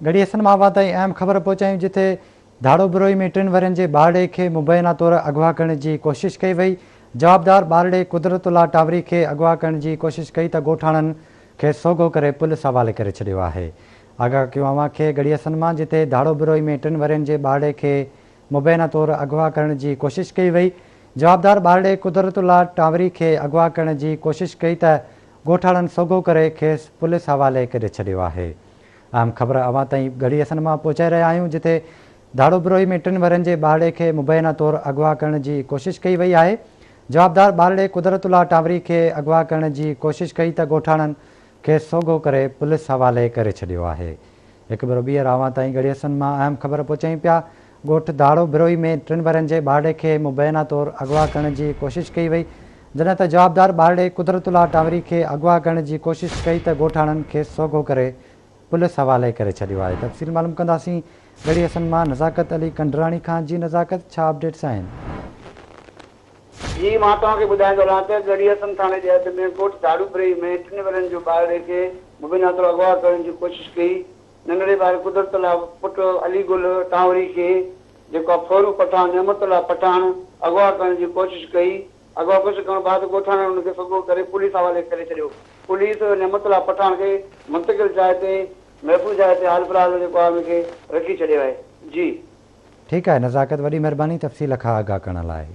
ڳڙهي حسن مان اوهان تائين اهم خبر پهچايون جتي ڌاڙو بروهي ۾ ٽن ورهين جي ٻارڙي کي مبينا طور اغوا ڪرڻ جي ڪوشش ڪئي وئي، جوابدار ٻارڙي قدرت الله ٽانوري کي اغوا ڪرڻ جي ڪوشش ڪئي ته ڳوٺاڻن کيس سوگهو ڪري پوليس حوالي ڪري ڇڏيو آهي. آگاهه ڪيون اوهان کي ڳڙهي حسن مان جتي ڌاڙو بروهي ۾ ٽن ورهين جي ٻارڙي کي مبينا طور اغوا ڪرڻ جي ڪوشش ڪئي وئي، جوابدار ٻارڙي قدرت الله ٽانوري کي اغوا ڪرڻ جي ڪوشش ڪئي ته ڳوٺاڻن سوگهو ڪري کيس پوليس حوالي ڪري ڇڏيو آهي. اهم خبر اوهان تائين ڳڙهي حسن مان پهچائي رهيا آهيون جتي ڌاڙو بروهي ۾ ٽن ورهين جي ٻارڙي کي مبينا طور اغوا ڪرڻ جي ڪوشش ڪئي وئي آهي. جوابدار ٻارڙي قدرت الله ٽانوري کي اغوا ڪرڻ جي ڪوشش ڪئي ته ڳوٺاڻن کيس سوگهو ڪري پوليس حوالي ڪري ڇڏيو آهي. هڪ ڀيرو ٻيهر اوهان تائين ڳڙهي حسن مان اهم خبر پهچايون پيا ڳوٺ ڌاڙو بروهي ۾ ٽن ورهين جي ٻارڙي کي مبينا طور اغوا ڪرڻ جي ڪوشش ڪئي وئي جڏهن ته جوابدار ٻارڙي قدرت الله ٽانوري کي اغوا ڪرڻ جي ڪوشش ڪئي ته ڳوٺاڻن کيس سوگهو ڪري پوليس حوالي ڪري ڇڏيو آهي تفصيل معلوم ڪنداسين ڳڙهي حسن مان نزاڪت علي ڪنڊراڻي کان جي نزاڪت ڇا اپڊيٽس آهن. جي مان توهان کي ٻڌائيندو هلان ته ڳڙهي حسن ٿاڻي جي حد ۾ ڳوٺ ڌاڙو برهي ۾ ٽن ورهين جو ٻارڙي کي مبينا طور اغوا ڪرڻ جي ڪوشش ڪئي ننڍڙي ٻار قدرت الله پٽ علي گل ٽانوري کي جيڪو آ ڦورو پٺاڻ نعمت الله پٺاڻ اغوا ڪرڻ جي ڪوشش ڪئي، اغوا ڪوشش ڪرڻ بعد ڳوٺاڻن ان کي سوگهو ڪري پوليس حوالي ڪري ڇڏيو، پوليس نعمت الله پٺاڻ کي منتقل جاء تي محفوظ جاء تي حال في الحال جيڪو آ ان کي رکي ڇڏيو آهي. جي. ٺيڪ آهي نزاڪت وڏي مهرباني تفصيل کان آگاهه ڪرڻ لاء.